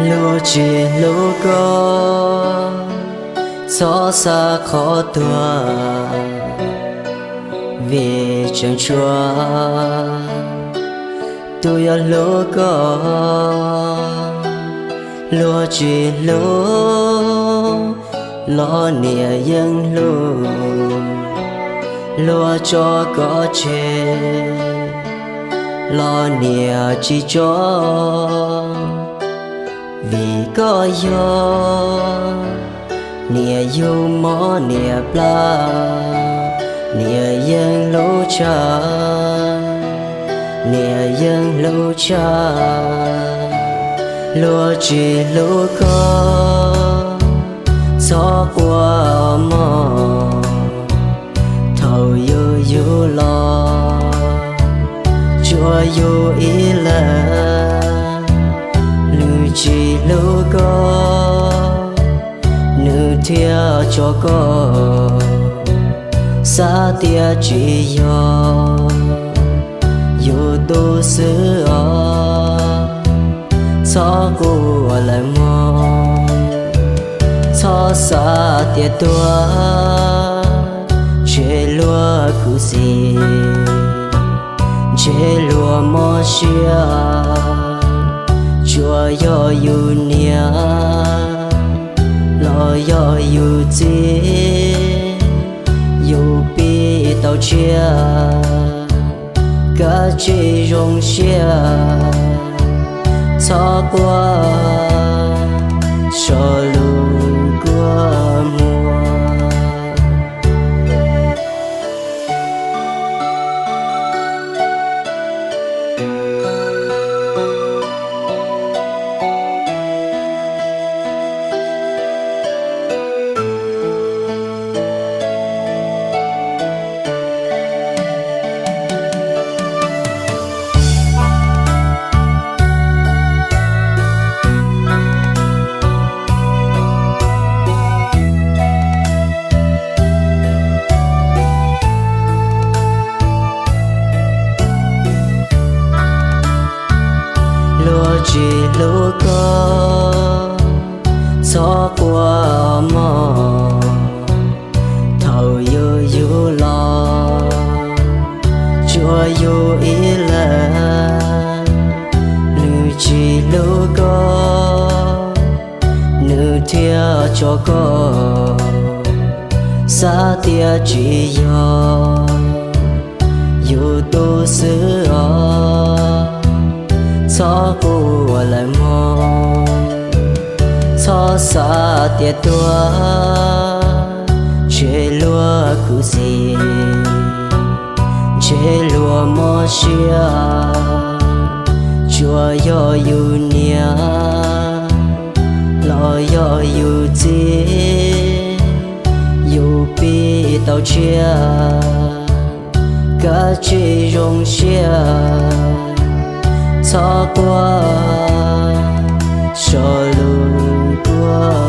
Luag tsis hlub koj, txhob xav qhov tuag, vim tseem tshuav tus yuav hlub koj. Luag tsis hlub los niam yeej hlub, luag tso koj tseg los niam tsis tso, vim koj yog niam yug mob niam plab, niam yeej hlub tshaj, niam yeej hlub tshaj. Luag tsis hlub koj, txhob quaj mog, thaum yus yug los tsuas yus ib leeg. Nws tsis hlub koj, nws thiaj tso koj, xav tias tsis yog yus tus xwb os. Txhob quaj lawm mog, txhob xav tias tuag, ntshe luag khuv xim, ntshe luag mob siab, tsuas yog yus niam los yog yus txiv, yus pib tau tshiab, kav tsij zoo siab, txhob quaj, so lus kua muag. Luag tsis hlub koj, txhob quaj mog, thaum yus yug los tsuas yus ib leeg. Nws tsis hlub koj, nws thiaj tso koj, xav tias tsis yog yus tus xwb os. Txhob quaj lawm mog, txhob xav tias tuag, ntshe luag khuv xim, ntshe luag mob siab, tsuas yog yus niam los yog yus txiv, yus pib tau tshiab, kav tsij zoo siab, txhob quaj, so lus kua